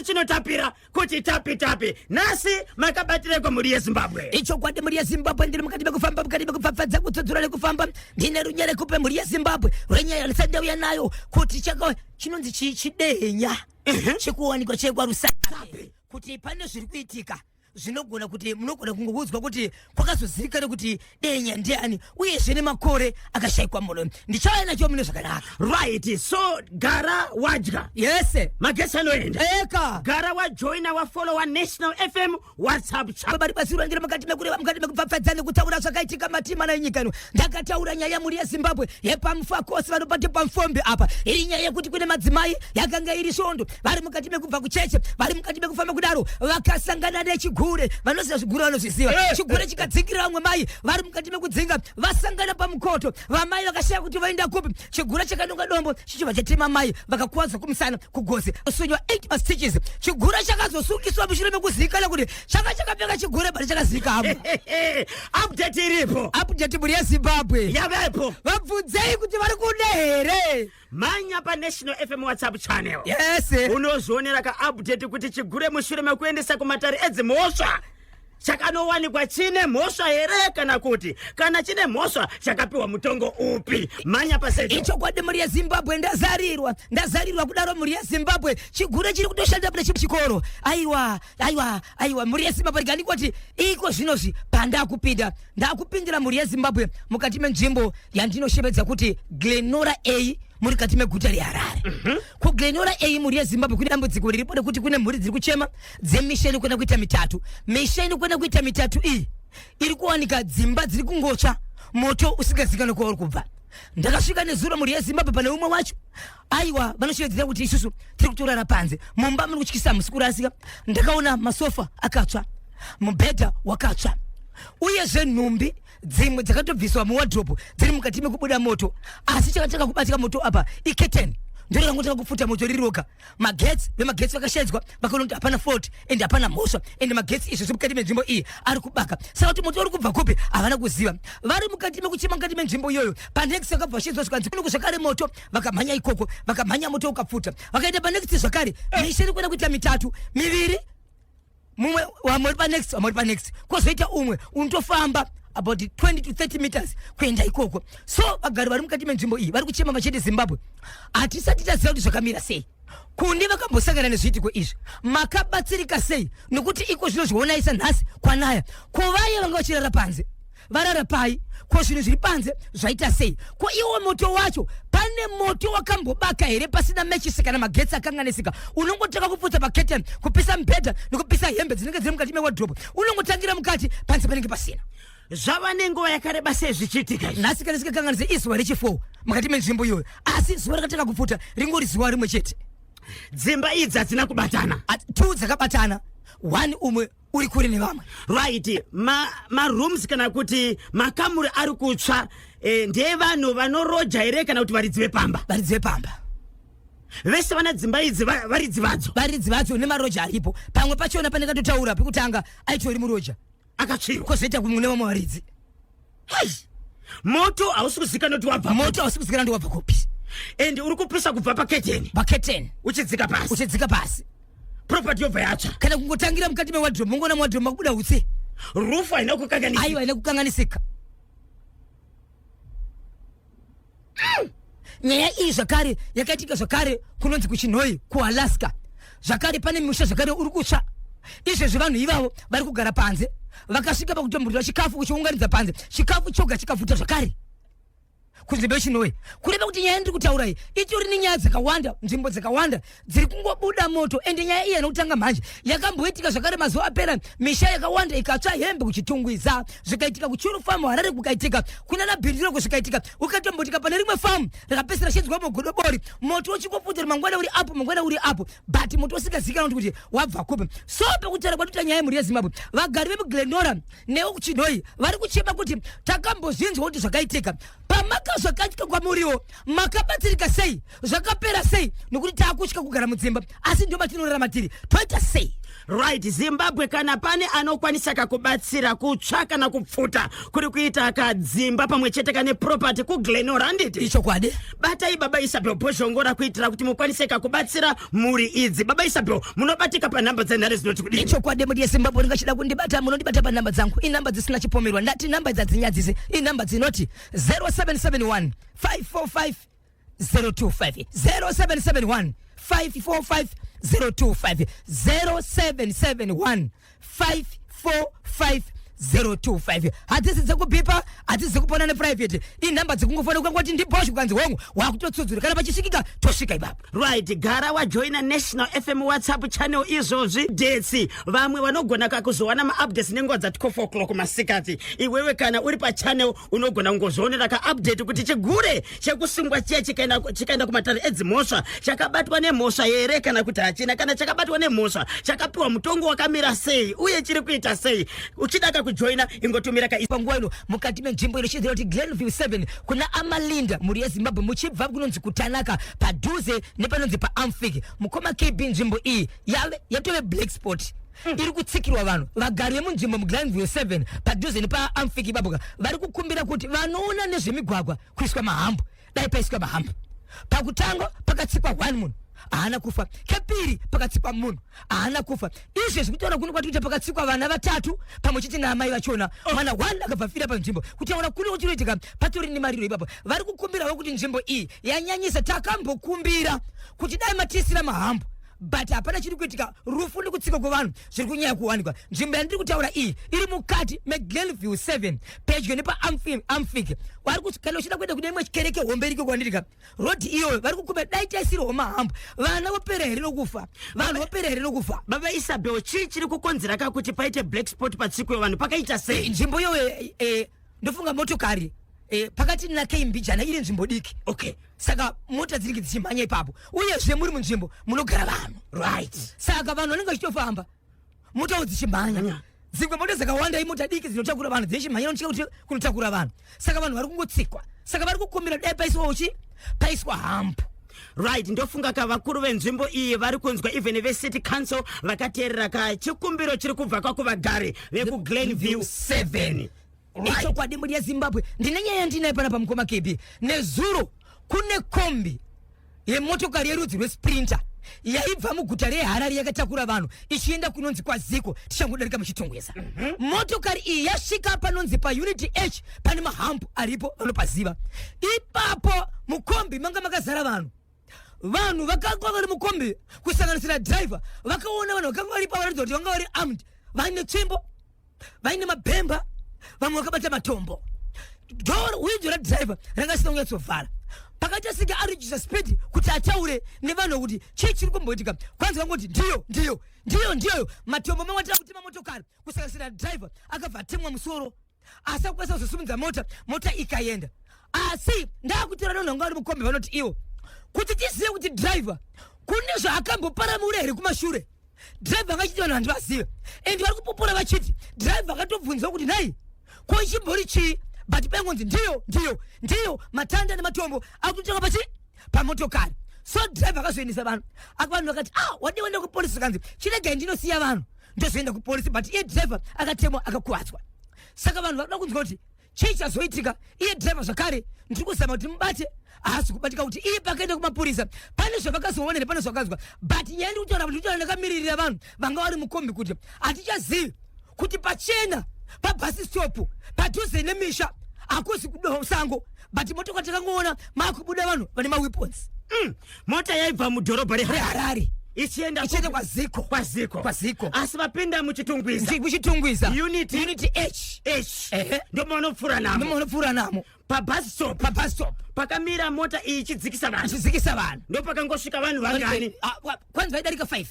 chinotapira kuti tapi tapi. Nhasi makabatireko mhuri yeZimbabwe? Ichokwadi mhuri yeZimbabwe, ndiri mukati mekufamba, mukati mekupfapfadza, kutsudzura nekufamba. Ndine runyerekupe mhuri yeZimbabwe rwenyaya yandisati ndauya nayo kuti chaka chinonzi chii, chidehenya chekuwanikwa chekwaRusape, kuti pane zviri kuitika zvinogona kuti munogona kungoudzwa kuti kwakazozivikana kuti denya ndiani, uyezve nemakore akashayikwa muno. Ndichauya nacho mune zvakanaka. Right, so gara wadya. Yese. Magetsi anoenda. Eka. Gara wajoina, wafollowa National FM WhatsApp channel. Baba ribatsirwa, ndiri mukati mekureva, mukati mekupfapfadza nekutaura zvakaitika matima nayenyika ino. Ndakataura nyaya mhuri yeZimbabwe yepaMufakosi vanobate pamufombe apa, iri nyaya yekuti kune madzimai, yakanga iri svondo, vari mukati mekubva kucheche, vari mukati mekufamba kudaro, vakasangana nechigure. Vanoziva zvigure vanozviziva. Chigure chikadzingirira vamwe mai vari mukati mekudzinga. Vasangana pamukoto, vamai vakashaya kuti voenda kupi. Chigure chakanonga dombo chichibva chatema mai, vakakuwadza kumusana, kugosi, sunywa 8 mastitches. Chigure chakazosungiswa mushure mekuzivikana kuti changa chakapfeka chigure, but chakazivikanwa. Update iripo. Update mhuri yeZimbabwe yavepo. Vabvunzei kuti vari kuda here. Manya paNational FM WhatsApp channel. Yes. Unozvionera kaupdate kuti chigure mushure mekuendesa kumatare edzimhosva chakanowanikwa chine mhosva here, kana kuti kana chine mhosva chakapiwa mutongo upi. Manya paseto. Ichokwadi mhuri yeZimbabwe, ndazarirwa, ndazarirwa kudaro mhuri yeZimbabwe. Chigure chiri kutoshanda pane chikoro. Aiwa, aiwa, aiwa, mhuri yeZimbabwe, rega iko zvinozvi pandakupinda, ndakupindira mhuri yeZimbabwe mukati menzvimbo yandinoshevedza kuti Glenora A, muri kati meguta reHarare. KuGlenora A, mhuri yeZimbabwe, kune dambudziko riripo rekuti kune mhuri dziri kuchema dzemisha inokwenda kuita mitatu. Misha inokwenda kuita mitatu iyi iri kuwanika dzimba dziri kungotsva, moto usingazikanwi kwauri kubva. Ndakasvika nezuro mhuri yeZimbabwe pane umwe wacho. Aiwa, vanoshevedzera kuti isusu tiri kutorara panze, mumba muri kutyisa, musi kurasika. Ndakaona masofa akatsva, mubhedha wakatsva, uyezve nhumbi dzimwe dzakatobviswa muwardrobe dziri mukati mekubuda moto. Asi chakatanga kubatika moto apa iketeni, ndiro rangotanga kupfuta moto riri roga. Magetsi, vemagetsi vakashedzwa, vakaona kuti hapana fault and hapana mhosva, and magetsi izvo mukati menzvimbo iyi ari kubaka. Saka kuti moto uri kubva kupi havana kuziva. Vari mukati mekuchema mukati menzvimbo iyoyo, panext vakabva vashedzwa, zvikanzi kuno zvakare moto. Vakamhanya ikoko, vakamhanya, moto ukapfuta. Vakaenda panext zvakare. Misha iri kuenda kuita mitatu, miviri, mumwe wamwe uri panext, wamwe uri panext, kwozoita umwe unotofamba about 20 to 30 meters kuenda ikoko. So vagari vari mukati menzvimbo iyi vari kuchema vachiti, Zimbabwe, hatisati taziva kuti zvakamira sei. Kune vakambosangana nezviitiko izvi, makabatsirika sei? Nokuti iko zvino zvionaisa nhasi kwanaya, ko vaye vanga vachirara panze varara pai? Ko zvinhu zviri panze zvaita sei? Ko iwo moto wacho, pane moto wakambobaka here pasina mechisi kana magetsi akanganisika? Unongotanga kuputsa paketen, kupisa mubhedha nekupisa hembe dzinenge dziri mukati mewardrobe. Unongotangira mukati, panze panenge pasina. Zvava nenguva yakareba sei zvichiitika izvi? Nhasi kana sikakanganise izuva rechi4 mukati menzvimbo iyoyo, asi zuva rakatanga kupfuta ringori zuva rimwe chete. Dzimba idzi hadzina kubatana? Two dzakabatana, one umwe uri kure nevamwe. Right, marooms ma kana kuti makamuri ari kutsva ndevanhu vanoroja here kana kuti varidzi vepamba? Varidzi vepamba. Vese vana dzimba idzi varidzi vadzo? Varidzi vadzo nemaroja aripo. Pamwe pachona pandakatotaura pekutanga aitori muroja. Akatsvirwa. Kwozoita kumwe nevamwe varidzi. Hai! Moto hausi kuzikanwa kuti wabva. Moto hausi kuzikanwa kuti wabva kupi. And uri kupisa kubva paketeni. Paketeni. Uchidzika pasi. Uchidzika pasi. Property yobva yatsva. Kana kungotangira mukati mewardrobe, mungoona muwardrobe makubuda utsi. Rufu haina kukanganisika? Aiwa, haina kukanganisika. Nyaya iyi zvakare yakaitika zvakare kunonzi kuChinhoi, kuAlaska zvakare. Pane musha zvakare uri kutsva izvezvi. Vanhu ivavo vari kugara panze, vakasvika pakutomburira chikafu kuchiunganidza panze, chikafu choga chikafuta zvakare kunzvimbo yeChinhoi. Kureva kuti nyaya ndiri kutaura iyi itori nenyaya dzakawanda, nzvimbo dzakawanda dziri kungobuda moto. Ende nyaya iyi anokutanga mhanje, yakamboitika zvakare mazuva apera, misha yakawanda ikatsva hembe kuChitungwiza, zvikaitika kuChuru Farm Harare, kukaitika kunana Bhiriro, zvikaitika ukatombotika pane rimwe famu rakapedzisira shedzwa mugodobori, moto uchingopfudzira, mangwana uri apo, mangwana uri apo, but moto usingazivikanwa kuti wabva kupi. So pekutaura kwatoita nyaya yemhuri yeZimbabwe, vagari vemuGlenora nekuChinhoi vari kuchema kuti takambozvinzwa kuti zvakaitika pamaka, zvakaitika kwamuriwo, makabatsirika sei? Zvakapera sei? Nokuti taakutya kugara mudzimba, asi ndo matinorarama tiri, toita sei? Right, Zimbabwe, kana pane anokwanisa kakubatsira kutsva kana kupfuta kuri kuita kadzimba pamwe chete kane property kuGlen Norah, handiti? Ichokwadi. Batai Baba Isabel Bhozhongora kuitira kuti mukwanise kakubatsira mhuri idzi. Baba Isabel, munobatika panhamba dzenhare dzinoti kudini? Ichokwadi, mhuri yeZimbabwe, ringachida kundibata, munondibata panhamba dzangu. Inhamba dzisina chipomerwa. Ndati nhamba idzi hadzinyadzise. Inhamba dzinoti 0771 545 025, 0771 545 025, 0771 545 025. Hadzisi dzekubhipa, hadzisi dzekupona neprivate. Inhamba dzekungofona, ukangoti ndibhoshi, kukanzi hongu, wakutotsudzura. Kana pachisvikika, tosvika ipapo. Right, gara wajoina National FM WhatsApp channel izvozvi. Dates vamwe vanogona kakuzowana maupdates nenguva dza12 o'clock masikati. Iwewe kana uri pachannel unogona kungozvionera kaupdate kuti chigure chekusungwa chiya chikaenda kumatare edzimhosva chakabatwa nemhosva here kana kuti hachina. Kana chakabatwa nemhosva, chakapiwa mutongo wakamira sei uye chiri kuita sei? Uchida kakujoina, ingotumira ka Panguva ino, mukati menzvimbo inochidzira kuti Glenview 7 kuna Amalinda, mhuri yeZimbabwe, muchibva kunonzi kuTanaka, padhuze nepanonzi paAmfik, mukoma KB, nzvimbo iyi yave yatove black spot iri kutsikirwa vanhu. Vagari vemunzvimbo muGlenview 7 padhuze nepaAmfik ipapo vari kukumbira kuti vanoona nezvemigwagwa kuiswa mahumps. Dai paiswa mahumps. Pakutanga pakatsikwa one munhu, haana kufa. Kepiri pakatsikwa munhu, haana kufa. Izvezvi kutaura kuno kwatikuita, pakatsikwa vana vatatu pamwe chete naamai vachona. Mwana one akabva fira panzvimbo. Kutaura kuno kuchinoitika, patori nemariro ipapo. Vari kukumbirawo kuti nzvimbo iyi yanyanyisa. Takambokumbira kuti dai matiisira mahumps, but hapana chiri kuitika. Rufu nekutsika kwevanhu zviri kunyanya kuwanikwa. Nzvimbo yandiri kutaura iyi iri mukati meGlenview 7, pedyo nepaAmfik. Vari kuti kana uchida kuenda kune imwe kereke hombe iriko kwandirika rodhi iyoyo, vari kukumbira dai taisirwawo mahumps. Vana vopera here nokufa? Vanhu vopera here nokufa? Baba Isabel, chii chiri kukonzera ka kuti paite black spot patsiko yevanhu? Pakaita sei? Nzvimbo iyoyo, ndofunga motokari pakati nakei mbijana, iri nzvimbo diki. Saka mota dzinenge dzichimhanya ipapo, uyezve muri munzvimbo munogara vanhu. Saka vanhu vanenge vachitofamba, motawo dzichimhanya. Dzimwe mota dzakawanda imota diki dzinotakura vanhu, dzichimhanya unotyika kuti kunotakura vanhu. Saka vanhu vari kungotsikwa. Saka vari kukumbira dai paiswa uchi paiswa hump. Right, ndofunga ka vakuru venzvimbo iyi vari kunzwa, even vecity council vakateerera ka chikumbiro chiri kubva kwakuvagari vekuGlenview 7. Right. Ichokwadi, mhuri yeZimbabwe, ndine nyaya yandinayo panapa, mukoma KB. Nezuro kune kombi yemotokari yerudzi rweSprinter yaibva muguta reHarare yakatakura vanhu ichienda kunonzi kwaZiko, tichangodarika muChitungwiza. Motokari iyi yasvika panonzi paUnit H, pane mahumps aripo, vanopaziva ipapo. Mukombi manga makazara vanhu. Vanhu vakanga vari mukombi, kusanganisira dhiraivha, vakaona vanhu vakanga varipo varatidza kuti vanga vari armed, vaine tsvimbo, vaine mabhemba, vamwe vakabata matombo. Door, windo radhiraivha ranga risina kunyatsovhara. Pakaita senge aredusa speed kuti ataure nevanhu kuti chii chiri kumboitika. Kwanzi vangoti, "Ndiyo, ndiyo, ndiyo, ndiyoyo." Matombo mamwe atira kutima motokari, kusanganisira dhiraivha, akabva atemwa musoro, asi akukwanisa kuzosimudza mota, mota ikaenda. Asi ndakutora vanhu vanga vari mukombi, vanoti ivo kuti tizive kuti dhiraivha kune zvaakamboparamura here kumashure. Dhiraivha angachiti vanhu handivazive, and vari kupupura vachiti dhiraivha akatobvunzwa kuti, "Nhai, ko ichimbori chii?" But paingonzi, "Ndiyo, ndiyo, ndiyo," matanda nematombo akutotanga pachi pamotokari. So dhiraivha akazoendesa vanhu. Vanhu vakati, "Ah, wadi waenda kupolisi?" Kanzi, "Chiregai ndinosiya vanhu, ndozoenda kupolisi." But iye dhiraivha akatemwa, akakuvadzwa. Saka vanhu varikuda kunzwa kuti chii chazoitika. Iye dhiraivha zvakare ndiri kuzama kuti mubate, haasi kubatika. Kuti iye pakaenda kumapurisa pane zvavakazoona here, pane zvakazwa? But nyaya ndiri kutaura, ndiri kutaura ndakamiririra vanhu vanga vari mukombi, kuti hatichazivi kuti pachena pabus stop padhuze nemisha, hakuzi kusango, but motokari takangoona makubuda vanhu vane maweapons. Mota yaibva mudhorobha reHarare reHarare ichienda ichienda kwaZiko. KwaZiko. KwaZiko. Asi vapinda muChitungwiza. Muchitungwiza. Unit Unit H. H. Ehe. Ndomaunopfuura namo. Ndomaunopfuura namo. Pabus stop. Pabus stop. Pakamira mota iyi ichidzikisa vanhu. Ichidzikisa vanhu. Ndopakangosvika vanhu vangani? Ah, kwanzi vaidarika 5,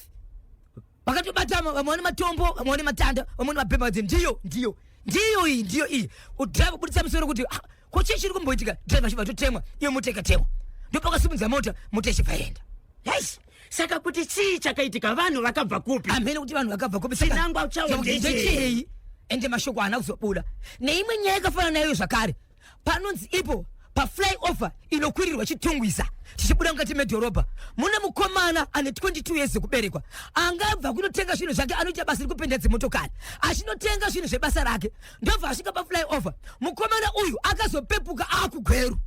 vakatobata vamwe vane matombo, vamwe vane matanda, vamwe vane mabhemba. Vadzi, "Ndiyo, ndiyo, ndiyo iyi, ndiyo iyi." Udhiraivha kubudisa musoro kuti, "Ah, ko chii chiri kumboitika?" Dhiraivha achibva totemwa, iyo mota ikatemwa. Ndopakasimudza mota, mota ichibva yaenda. Yes. Saka kuti chii chakaitika? Vanhu vakabva kupi? Hamene kuti vanhu vakabva kupi. Chinangwa chavo ndechei? Ndechei? Ende mashoko haana kuzobuda. Neimwe nyaya yakafanana nayo zvakare, panonzi ipo Pafly over inokwirirwa Chitungwiza tichibuda mukati medhorobha, mune mukomana ane 22 years ekuberekwa angabva kunotenga zvinhu zvake. Anoita basa rekupenda dzimotokari, achinotenga zvinhu zvebasa rake. Ndobva asvika pafly over. Mukomana uyu akazopepuka aakuGweru.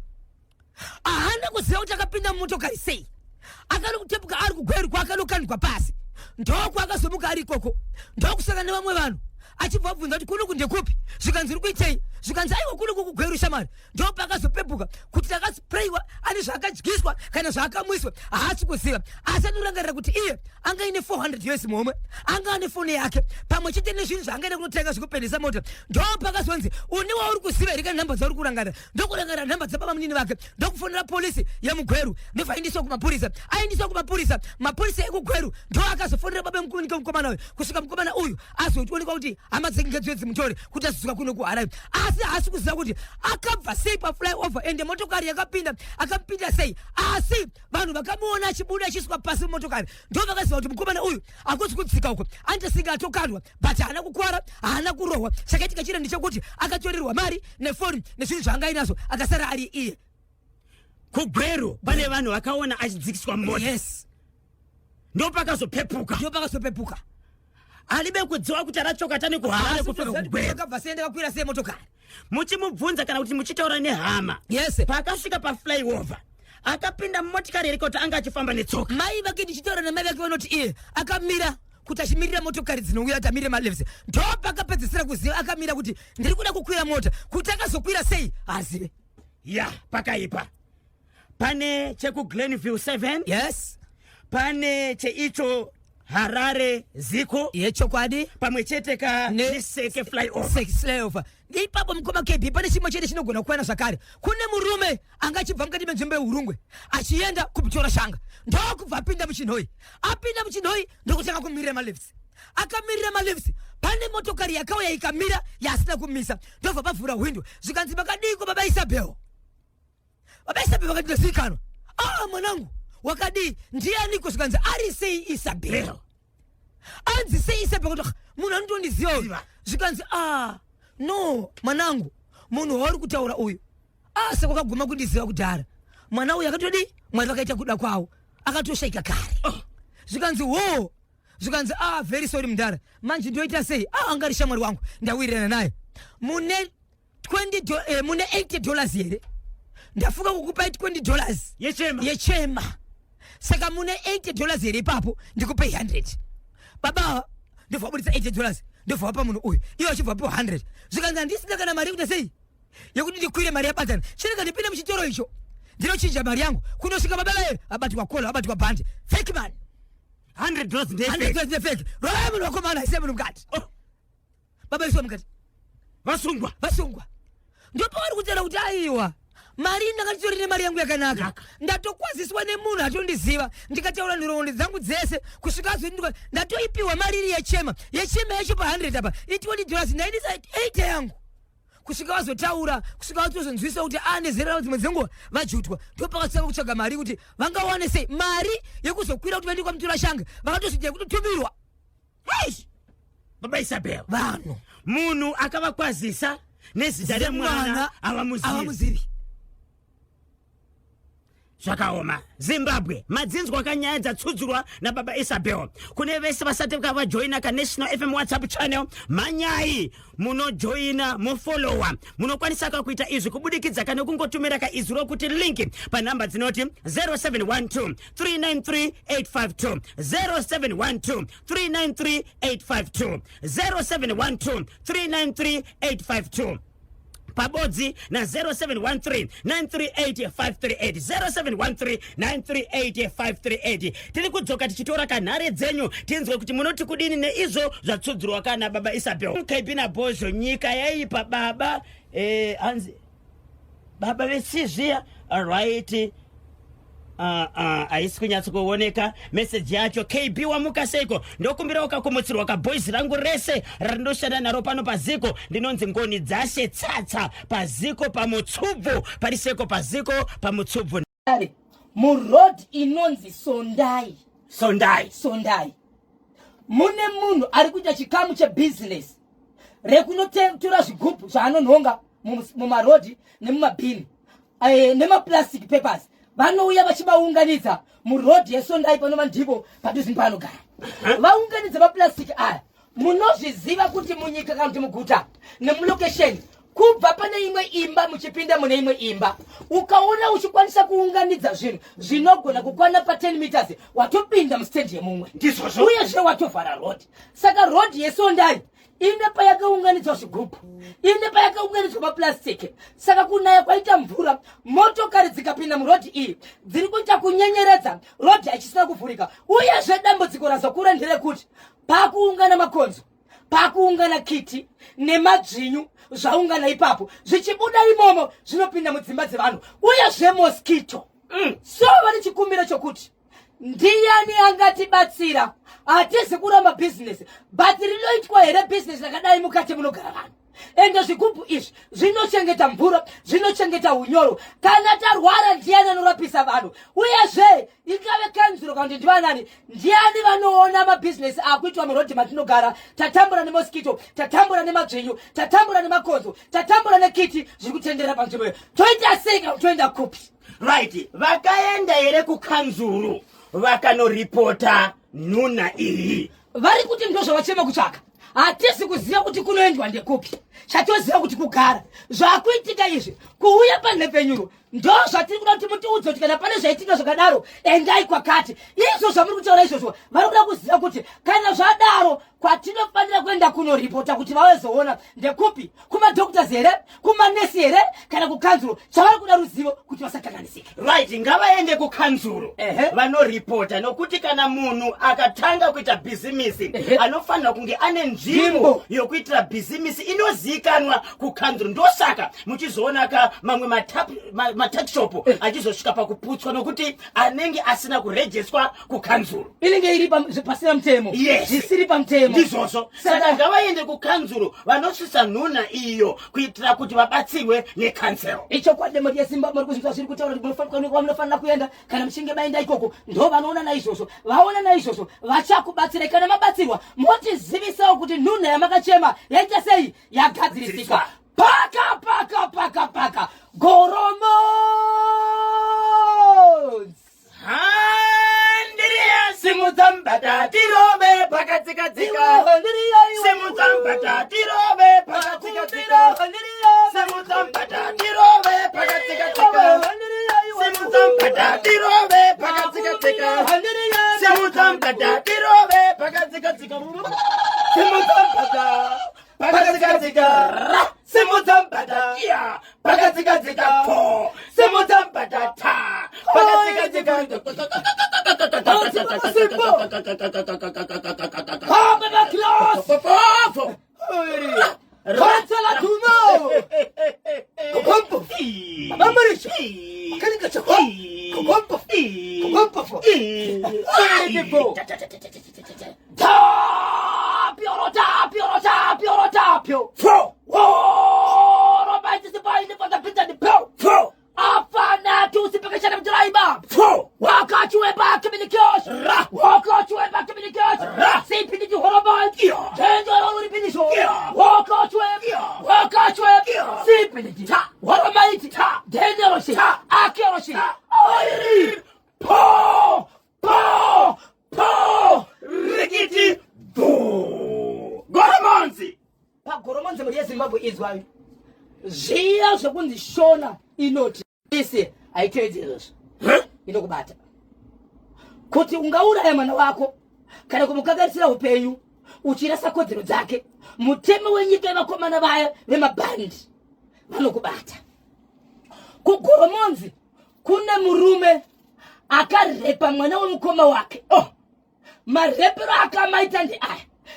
Haana kuziva kuti akapinda mumotokari sei. Akanokutepuka ari kuGweru, kwaakanokandwa pasi. Ndokwaakazomuka ari ikoko, ndokusangana nevamwe vanhu, achibva abvunza kuti kunoku ndekupi. Zvikanzi, "Uri kuitei?" Zvikanzi, "Aiwa, kunoku kuGweru, shamwari." Ndopakazopepuka kuti takasprayiwa, ane zvaakadyiswa kana zvaakamwiswa, haasi kuziva. Asi anorangarira kuti iye anga ine 400 US muhomwe, anga ane foni yake pamwe chete nezvinhu zvaangaenda kunotenga zvekupendesa mota. Ndopakazonzi, "Une wauri kuziva here kana nhamba dzauri kurangarira?" Ndokurangarira nhamba dzababa munini vake, ndokufonera polisi yemuGweru. Ndobva aendeswa kumapurisa. Aendeswa kumapurisa, mapurisa ekuGweru ndo akazofonera baba mukomana uyu, kusvika mukomana uyu azoonekwa kuti hama dzake ngedziwe dzimutore kuti azosvika kuno kuHarare. Asi haasi kuziva kuti akabva sei pafly over, ende motokari yakapinda akamupinda sei. Asi vanhu vakamuona achibuda achiiswa pasi mumotokari ndo vakaziva kuti mukomana uyu hakuzi kudzika uko, andisinge atokandwa. But haana kukwara, haana kurohwa. Chakaitika chine ndechekuti akatorerwa mari nefoni nezvinhu zvaanga ainazvo, akasara ari iye. KuGweru pane vanhu vakaona achidzikiswa mumota? Yes. Ndopakazopepuka? Ndopakazopepuka. Alibe kudziwa kuti aratsoka tani kuHarare kufika kuGweru. Akabva sei, ndakakwira sei motokari? Muchimubvunza kana kuti muchitaura nehama, paakasvika paflyover akapinda mumotikari here, kuti anga achifamba netsoka? Mai vake, ndichitaura namai vake, vanoti iye akamira kuti achimirira motokari dzinouya, kuti amirire malefts. Ndopakapedzisira kuziva akamira kuti ndiri kuda kukwira mota. Kuti akazokwira sei haazive. Ya, pakaipa. Pane chekuGlenview 7, pane cheicho Harare Ziko, Yechokwadi. Pamwe chete ka neSeke flyover. Flyover ipapo, mukoma KB, pane chimwe chete chinogona kukwana zvakare. Kune murume anga achibva mukati menzvimbo yeUrungwe achienda kuMutora Shanga, ndokubva apinda muChinhoi. Apinda muChinhoi, ndokutanga kumirira malifts. Akamirira malifts, pane motokari yakauya ikamira yaasina kumisa, ndobva pavhura hwindo. Zvikanzi, "Makadiko, baba Isabel?" Baba Isabel vakati, "Ndazivikanwa. Ah, mwanangu, wakadii? Ndianiko?" Zvikanzi, "Ari sei Isabel?" Anzi, "Sei Isabel?" Kuti, "Ah, munhu anotondiziva uyu." Ziva. Zvikanzi, "Ah, no, mwanangu, munhu wauri kutaura uyu, ah, sekwakaguma kundiziva kudhara. Mwana uyu akatodi, Mwari vakaita kuda kwavo, akatoshaika kare." Oh. Zvikanzi, "Wo." Zvikanzi, "Ah, very sorry, mudhara. Manje ndoita sei? Ah, anga ari shamwari wangu, ndawirirana naye. Mune 20 mune $80 here? Ndafunga kukupai $20 Yechema. Yechema. Saka mune $80 here ipapo, ndikupei 100?" Baba ava ndobva vabudisa $80, ndobva vapa munhu uyu, ivo achibva vapiwa 100. Zvikanzi, "Handisina kana mari yekuita sei, yekuti ndikwire, mari yabatana. Chirega ndipinde muchitoro icho ndinochinja mari yangu." Kunosvika baba vaye abatwa kola, abatwa bhandi, fake money. $100 ndefake. $100 ndefake. Rovai munhu, vakomana, isai munhu mukati. Oh. Baba iswa mukati. Vasungwa. Vasungwa. Ndopavari kutaura kuti, "Aiwa, mari ndakatitori nemari yangu yakanaka." Naka. "Ndatokwaziswa nemunhu atondiziva, ndikataura nhoroondo dzangu dzese kusvika azondikwa. Ndatoipiwa mari iri yechema. Yechema yacho pa100 apa i$20, ndaindisa 80 yangu." Kusvika vazotaura, kusvika vatozonzwisa kuti ane zera ravo, dzimwe dzenguva vajutwa. Ndopakatanga kutsvaga mari kuti vangawane sei mari yekuzokwira kuti vaende kwaMutora Shange. Vakatosvika yekutotumirwa. Hei, baba Isabel. Vanhu. Munhu akavakwazisa nezita remwana havamuzivi. Havamuzivi. Zvakaoma. Zimbabwe, madzinzwa kanyaya dzatsudzurwa nababa Isabel. Kune vese vasati vajoina kaNational FM WhatsApp channel, mhanyai munojoina, mufolowa. Munokwanisa ka kuita izvi kubudikidza kana kungotumira kaizwi rokuti link panhamba dzinoti 0712 393 852, 0712 393 852, 0712 393 852, pabodzi na 0713 938 538, 0713 938 538. Tiri kudzoka tichitora kanhare dzenyu, tinzwe kuti munoti kudini neizvo zvatsudzurwa kana baba Isabel. KB naBhozho, nyika yaipa. Baba hanzi baba vesizviya. Alright, haisi kunyatsokuoneka meseji yacho. KB, wamuka seiko? Ndokumbirawo kakumutsirwa kaboys rangu rese rarindoshanda naro pano paziko. Ndinonzi Ngoni Dzashe Tsatsa, paziko paMutsubvu. Pariseko paziko paMutsubvu? Muroad inonzi Sondai. Sondai. Sondai, mune munhu ari kuita chikamu chebhizinesi rekunotora zvigubhu zvaanonhonga mumarodhi nemumabhini. eh, nemaplastic papers vanouya vachivaunganidza muroad yesondai panova ndipo padhuze paanogara. Vaunganidza maplastic aya. Munozviziva kuti munyika kana kuti muguta nemulokesheni, kubva pane imwe imba muchipinda mune imwe imba, ukaona uchikwanisa kuunganidza zvinhu zvinogona kukwana pa10 meters, watopinda mustendi yemumwe. Ndizvozvo. Uyezve watovhara road. Saka road yesondai ine payakaunganidzwa zvigubhu, ine payakaunganidzwa maplastic. Saka kunaya kwaita mvura, motokari dzikapinda murodhi iyi dziri kuita kunyenyeredza, rodhi hachisina kuvhurika. Uyezve dambudziko razokura nderekuti pakuungana makonzo, pakuungana kiti nemadzvinyu, zvaungana ipapo zvichibuda imomo zvinopinda mudzimba dzevanhu, uyezve mosquito. So vane chikumbiro chokuti ndiyani angatibatsira? Hatizi kuramba bhizinesi, but rinoitwa here bhizinesi rakadai mukati munogara vanhu? Ende zvigubhu izvi zvinochengeta mvura, zvinochengeta unyoro. Kana tarwara, ndiyani anorapisa vanhu? Uyezve ingave kanzuro kana kuti ndivanani, ndiani vanoona mabhizinesi akuitwa murodhi matinogara? Tatambura nemosquito, tatambura nemadzvinyu, tatambura nemakonzo, tatambura nekiti zviri kutenderera panzvimbo iyo. Toita sei kana toenda kupi? Right, vakaenda here kukanzuru vakanoripota nhuna iyi? Vari kuti ndo zvavachema kutsvaka. Hatisi kuziva kuti kunoendwa ndekupi. Chatoziva kuti kugara zvakuitika izvi kuuya panhepfenyuro, ndo zvatiri kuda kuti mutiudze kuti kana pane zvaitika zvakadaro, endai kwakati. Izvo zvamuri kutaura izvozvo, vari kuda kuziva kuti kana zvadaro, kwatinofanira kuenda kunoripota kuti vawezoona ndekupi? Kumadoctors here, kumanesi here, kana kukanzuro? Chavari kuda ruzivo kuti vasakanganisike. Right, ngavaende kukanzuro vanoripota, nokuti kana munhu akatanga kuita bhizimisi, anofanira kunge ane nzvimbo Nzvimbo. yokuitira bhizimisi inozivikanwa kukanzuro. Ndosaka muchizoona ka mamwe matuckshop achizosvika pakuputswa, nokuti anenge asina kurejeswa kukanzuro. Inenge iri pasina mutemo. Yes. Zvisiri pamutemo. Ndizvozvo. Saka ngavaende kukanzuro vanosvisa nhuna iyo kuitira kuti vabatsirwe nekansel. Ichokwadi, mhuri yeZimbabwe, muri kuzvinzwa zviri kutaura kuti munofanira kuenda. Kana muchinge maenda ikoko, ndo vanoona naizvozvo. Vaona naizvozvo vachakubatsirai. Kana mabatsirwa, motizivisawo kuti nhunha yamakachema yaita sei, yagadzirisika. Paka paka paka paka Goromonzi. Handiriya, simudza mbata tirove pakatsika-tsika. Simudza mbata tirove pakatsika-tsika. Simudza mbata tirove pakatsika-tsika. Simudza mbata tirove pakatsika-tsika. Simudza mbata tirove pakatsika-tsika. Simudza mbata pakatsika-tsika. Simudza mbata iya pakatsika-tsika po. Simudza mbata ta pakatsika-tsika. Baba Klaus! Kansala Tumo! Kukompo! Amarisha! Kalinga chako! Kukompo! Kukompo! Tapio! Tapio! Tapio! Tapio! Fo! Oh, Robaiti sipaini patapita ni po! Fo! Afana tusipikishana mturaiba! Fo! Wakachiweba kiminikios! Ra! Wakachiweba kiminikios! Ra! Sipiniti horobai! Iya. Tenjo yoripiniso! Iya. Wakachiweba! Iya. Wakachiweba! Iya. Sipiniti! Ta. Horomaiti! Ta. Denderoshi! Ta. Akeroshi! Ta. Airi! Po! Po! Po! Rikiti bhu! Goromonzi! Pagoromonzi, mhuri yeZimbabwe, izwayo zviya zvekunzi Shona inoti isi haitevedzi izvozvo. Huh? Inokubata kuti ungauraya mwana wako kana kumukanganisira upenyu uchirasa kodzero dzake. Mutemo wenyika yevakomana vaya vemabhandi vanokubata. Kugoromonzi kune murume akarepa mwana wemukoma wake. Oh, marepero akamaita ndeaya.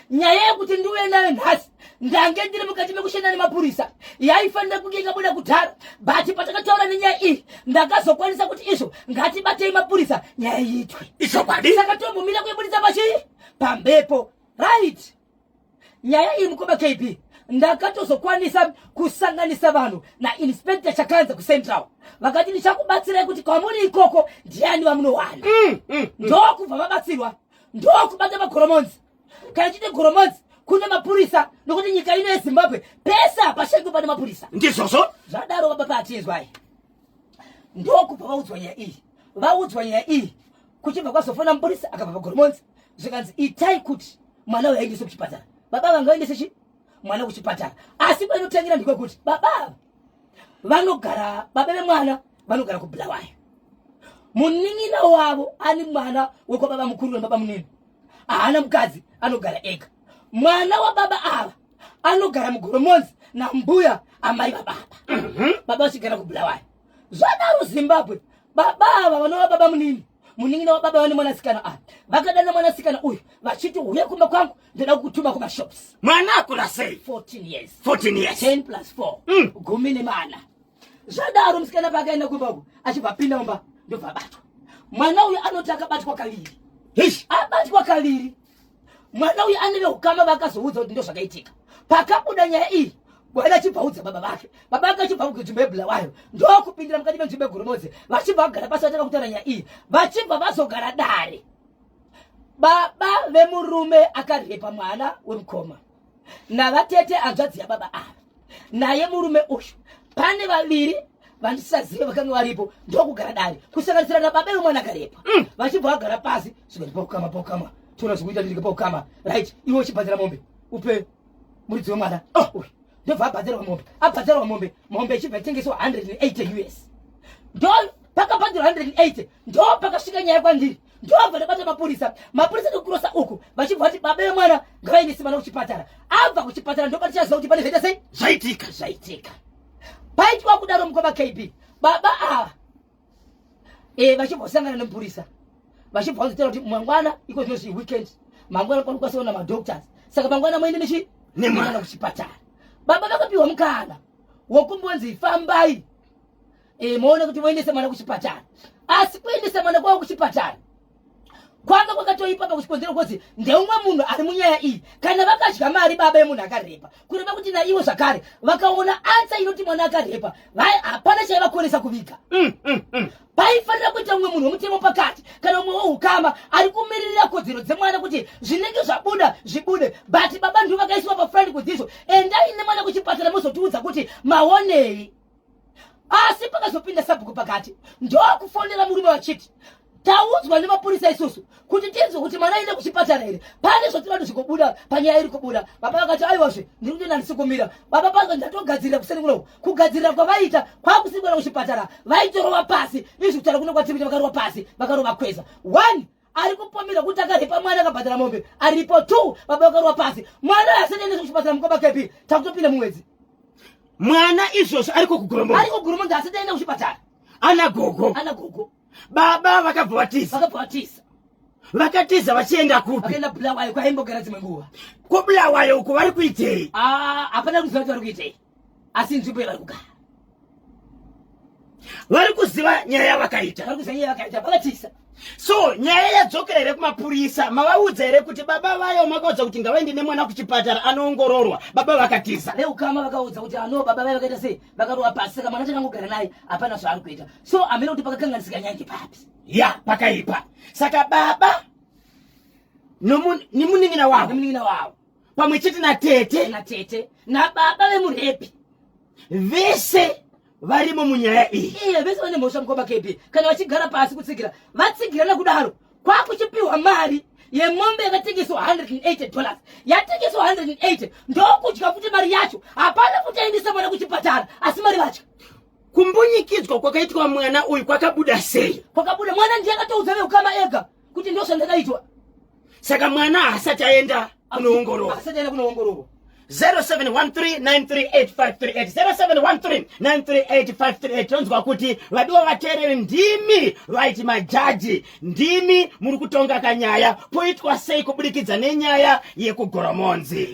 Nyaya yekuti ndiuye nayo nhasi, ndange ndiri mukati mekushanda nemapurisa, yaifanira kunge ikabuda kudhara, but patakataura nenyaya iyi ndakazokwanisa kuti izvo ngatibatei mapurisa, nyaya iitwe. Ichokwadi. Saka tombomira kuibudisa pachii pambepo. Right, nyaya iyi, mukoma KB, ndakatozokwanisa kusanganisa vanhu nainspector Chakanza kuCentral. Vakati ndichakubatsirai kuti kwamuri ikoko ndiani vamunowana. Ndokubva vabatsirwa, ndokubata magoromonzi. Kana chite goromonzi kune mapurisa, nokuti nyika ino yeZimbabwe pese hapashaikwe pane mapurisa. Ndizvozvo. Zvadaro, baba, patinzwai. Ndokubva vaudzwa nyaya iyi. Vaudzwa nyaya iyi, kuchibva kwazofona mupurisa akabva paGoromonzi, zvikanzi itai kuti mwana uyu aendeswe kuchipatara. Baba vanga vaendese chi mwana kuchipatara, asi kwainotangira ndikwekuti baba ava vanogara, baba vemwana vanogara kuBulawayo. Munin'ina wavo ani mwana wekwababa mukuru nababa munini haana mukadzi, anogara ega. Mwana wababa ava anogara muGoromonzi nambuya amai vababa. Baba vachigara kuBulawayo. Zvadaro Zimbabwe, baba ava vanova baba munini, munin'ina wababa vane mwanasikana ava, vakadana mwanasikana uyu vachiti, "Uye kumba kwangu, ndoda kukutuma kumashops." Mwana akura sei? 14 years. 14 years. 10 plus 4, 14. Zvadaro musikana paakaenda kumba uku, achibva apinda mumba, ndobva abatwa. Mwana uyu anoti akabatwa kaviri. Hish. Abatwa kaviri mwana uyu, ane veukama vakazoudza kuti ndo zvakaitika. Pakabuda nyaya iyi, mwana achibva audza baba vake. Baba vake achibva kunzvimbo yeBulawayo, ndokupindira mukati menzvimbo yeGoromonzi, vachibva vagara pasi, vatanga kutaura nyaya iyi, vachibva vazogara dare. Baba vemurume akarepa mwana wemukoma navatete hanzvadzi yababa ava naye murume uyu, pane vaviri vandisazive vakanga varipo, ndokugara dare kusanganisira nababa vemwana akarepa. Vachibva vagara pasi, zvikati paukama, paukama toona zvikuita ndirike paukama, right? Iwe uchibhadhara mombe, upe muridzi wemwana. Oh, uyu ndobva abhadharwa mombe. Abhadharwa mombe, mombe ichibva itengeswa 180 US. Ndo pakabhadharwa 180, ndo pakasvika nyaya kwandiri, ndobva ndabata mapurisa. Mapurisa nekukurosa uku, vachibva vati baba vemwana ngavaendese mwana kuchipatara. Abva kuchipatara, ndo patichaziva kuti pane zvaita sei. Zvaitika. Zvaitika. Paitwa kudaro, mukoma KB, baba ava vachimbosangana nemupurisa, vachibva vazotaura kuti mangwana, iko zvinozvi weekend, mangwana panokwanisa kuona madoctors, saka mangwana muende nechi Nemwana. Kuchipatara. Baba vakapiwa mukana wokumbonzi fambai muone kuti muendese mwana kuchipatara. Asi kuendesa mwana kwavo kuchipatara kwanga kwakatoipa pakuchikonzero kuti ndeumwe munhu ari munyaya iyi. Kana vakadya mari baba yemunhu akarepa, kureva kuti naivo zvakare vakaona answer inoti mwana akarepa, hapana chaivakonesa kuviga. Paifanira kuita mumwe munhu wemutemo pakati, kana mumwe weukama ari kumiririra kodzero dzemwana, kuti zvinenge zvabuda zvibude. But baba ndivo vakaiswa pafront kuti izvo endai nemwana kuchipatara, muzotiudza kuti maonei. Asi pakazopinda sabhuku pakati, ndokufonera murume vachiti, "Taudzwa nemapurisa isusu kuti tinzwe kuti mwana aende kuchipatara here, pane zvatinoda kuti zvikobuda panyaya iri kubuda." Baba vakati, "Aiwazve, ndiri kutoenda, ndisi kumira." Baba panza, "Ndatogadzirira kuseni kunoku." Kugadzirira kwavaita kwakusiri kuenda kuchipatara, vaitorova pasi. Izvi kutaura kuno kwatiri kuita, vakarova pasi, vakarova kweza. One ari kupomera kuti akarepa mwana akabhadhara mombe aripo. Two, baba vakarova pasi. Mwana asati aendeswa kuchipatara, mukoma KB, takutopinda mumwedzi. Mwana izvozvo ariko kuGoromonzi? Ariko Goromonzi, asati aenda kuchipatara. Ana gogo? Ana gogo. Baba vakabva vatiza? Vakabva vatiza. Vakatiza vachienda kupi? Vakaenda Bulawayo, kwaimbogara dzimwe nguva. KuBulawayo uko vari kuitei? Ah, hapana kuziva kuti vari kuitei, asi nzvimbo yavari kugara. Vari kuziva nyaya yavakaita? Vari kuziva nyaya yavakaita, vakatiza. So nyaya yadzokera here kumapurisa? Mavaudza here kuti baba vayo makaudza kuti ngavaende nemwana kuchipatara anoongororwa, baba vakatiza? Veukama vakaudza kuti ano baba vai vakaita sei, vakarova pasi, saka mwana takangogara naye, hapana zvaari kuita. So hamene kuti pakakanganisika nyange papi. Ya, pakaipa. Saka baba nemunin'ina wavo, nemunin'ina wavo, pamwe chete natete, natete nababa vemurepi, vese varimo munyaya iyi. Iye, vese vane mhosva, mukoma KB. Kana vachigara pasi kutsigira, vatsigirana kudaro, kwakuchipiwa mari yemombe yakatengeswa $180. Yatengeswa 180, ndokudya futi mari yacho. Hapana futi aendesa mwana kuchipatara, asi mari vadya. Kumbunyikidzwa kwakaitwa mwana uyu kwakabuda sei? Kwakabuda, mwana ndiye akatoudza veukama ega kuti ndo zvandakaitwa. Saka mwana haasati aenda kunoongororwa? Asati aenda kunoongororwa. 0713938538, 0713938538. Tonzwa kuti vadiwa vateereri, ndimi vaiti majaji, ndimi muri kutonga kanyaya. Poitwa sei kubudikidza nenyaya yekuGoromonzi?